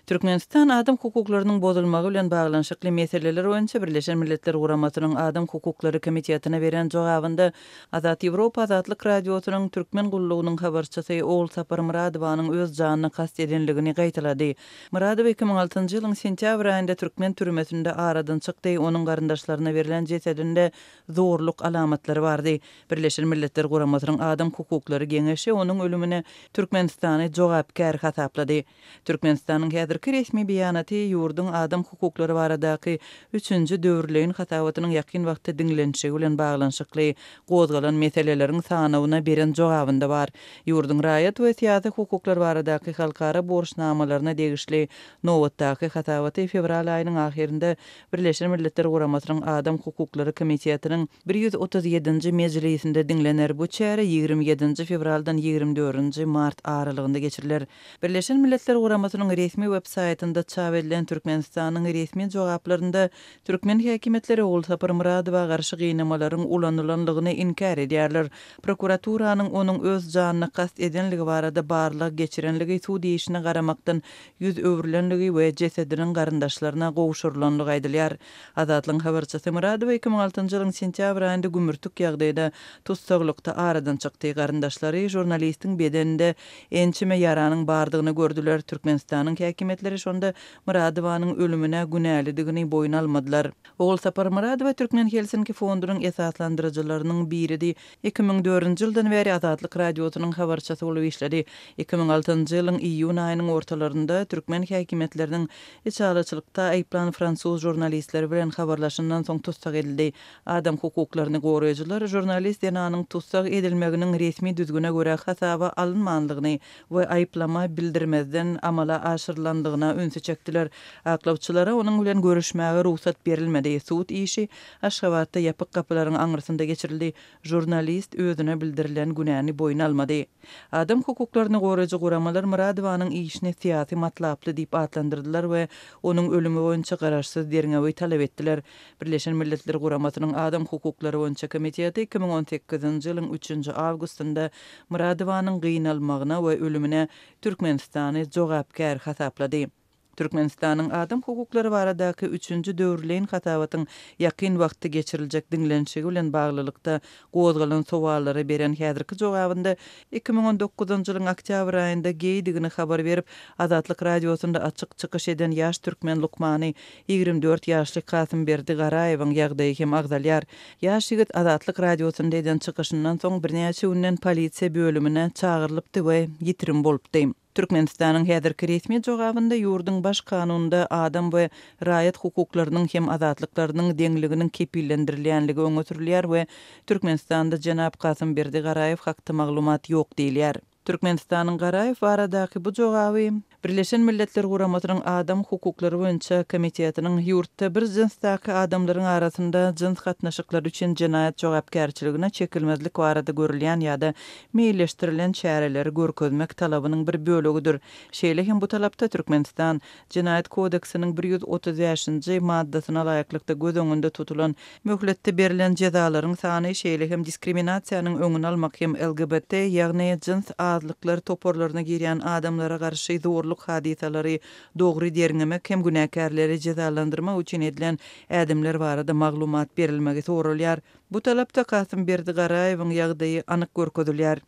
Türkmenistan adam hukuklarynyň bozulmagy bilen baglanyşykly meseleler boýunça Birleşen Milletler Guramasynyň Adam hukuklary komitetine beren jogabynda Azat Ýewropa Azatlyk Radiosynyň Türkmen gullugynyň habarçysy Ogulsapar Myradowanyň öz janyna kast edenligini gaýtalady. Myradowa 2006-njy ýylyň sentýabr aýynda türkmen türmesinde aradan çykdy, onuň garyndaşlaryna berlen jesedinde zorluk alamatlary bardy. Birleşen Milletler Guramasynyň Adam hukuklary geňeşi onuň ölümine Türkmenistany jogapkär hasaplady. Türkmenistanyň häzirki resmi beýanaty ýurduň adam hukuklary baradaky üçünji döwürleýin hasabatynyň ýakyn wagtda diňlenişigi bilen baglanyşykly gozgalan meseleleriň sanawyna beren jogabynda bar. Ýurduň raýat we syýasy hukuklar baradaky halkara borçnamalaryna degişli nobatdaky hasabaty fewral aýynyň ahyrynda Birleşen Milletler Guramasynyň Adam hukuklary komitetiniň 137-nji mejlisinde diňlener. Bu çäre 27-nji fewraldan 24-nji mart aralygynda geçiriler. Birleşen Milletler Guramasynyň resmi web saýtynda çap edilen Türkmenistanyň resmi jogaplarynda türkmen häkimiýetleri Ogulsapar Myradowa garşy gynamalaryň ulanylanlygyny inkär edýärler. Prokuraturanyň onuň öz janyna kast edenligi barada barlag geçirenligi sud işine garamakdan ýüz öwrülenligi we jesediniň garyndaşlaryna gowşurylanlygy aýdylýar. Azatlygyň habarçysy Myradowa 2006-njy ýylyň sentýabr aýynda gümürtik ýagdaýda tussaglykda aradan çykdy. Garyndaşlary žurnalistiň bedeninde ençeme ýaranyň bardygyny gördüler. Türkmenistanyň häkimiýetleri şonda Myradowanyň ölümine günälidigini boýun almadylar. Ogulsapar Myradowa Türkmen Helsinki fondunyň esaslandyryjylarynyň biridi. 2004-nji ýyldan bäri Azatlyk Radiosynyň habarçysy bolup işledi. 2006-njy ýylyň iýun aýynyň ortalarynda türkmen häkimiýetleriniň içalyçylykda aýyplan fransuz žurnalistleri bilen habarlaşandan soň tussag edildi. Adam hukuklaryny goraýjylar žurnalist zenanyň tussag edilmeginiň resmi düzgüne görä hasaba alynmanlygyny we aýyplama bildirmezden amala aşyrylandygyna ünsi çekdiler. Aklawçylara onuň bilen görüşmäge rugsat berilmedi. Sud işi Aşgabatda ýapyk gapylaryň aňyrsynda geçirildi. Žurnalist özüne bildirilen günäni boýun almady. Adam hukuklaryny goraýjy guramalar Myradowanyň işini syýasy matlaply diýip atlandyrdylar we onuň ölümi boýunça garaşsyz derňewi talap etdiler. Birleşen Milletler Guramasynyň Adam hukuklary boýunça komiteti 2018-nji ýylyň üçünji awgustynda Myradowanyň gynalmagyna we ölümine Türkmenistany jogapkär hasaplady. Türkmenistanyň adam hukuklary baradaky üçünji döwürleýin hasabatyň ýakyn wagtda geçiriljek diňlenişigi bilen baglylykda gozgalan sowallara beren häzirki jogabynda 2019-njy ýylyň oktýabr aýynda geýdigini habar berip, Azatlyk Radiosynda açyk çykyş eden ýaş türkmen lukmany, 24 ýaşly Kasymberdi Garaýewiň ýagdaýy hem agzalýar. Ýaş ýigit Azatlyk Radiosynda eden çykyşyndan soň birnäçe günden polisiýa bölümine çagyrylypdy we ýitirim bolupdy. Türkmenistanyň häzirki resmi jogabynda ýurduň Baş kanunynda adam we raýat hukuklarynyň hem azatlyklarynyň deňliginiň kepillendirilýänligi öňe sürülýär we Türkmenistanda jenap Kasymberdi Garaýew hakda maglumat ýok diýilýär. Türkmenistanyň Garaýew baradaky bu jogaby Birleşen Milletler Guramasynyň Adam hukuklary boýunça komitetiniň ýurtda bir jynsdaky adamlaryň arasynda jyns gatnaşyklary üçin jenaýat jogapkärçiligine çekilmezlik barada görülýän ýa-da meýilleşdirilen çäreleri görkezmek talabynyň bir bölegidir. Şeýle hem bu talapda Türkmenistan Jenaýat kodeksiniň 135-nji maddasyna laýyklykda göz öňünde tutulan möhletde berlen jezalaryň sany, şeýle hem diskriminasiýanyň öňüni almak hem LGBT, ýagny jyns azlyklar toparlaryna girýän adamlara garşy zorluk hadysalary dogry derňemek hem günäkärleri jezalandyrmak üçin edilen ädimler barada maglumat berilmegi soralýar. Bu talapda Kasymberdi Garaýewiň ýagdaýy anyk görkezilýär.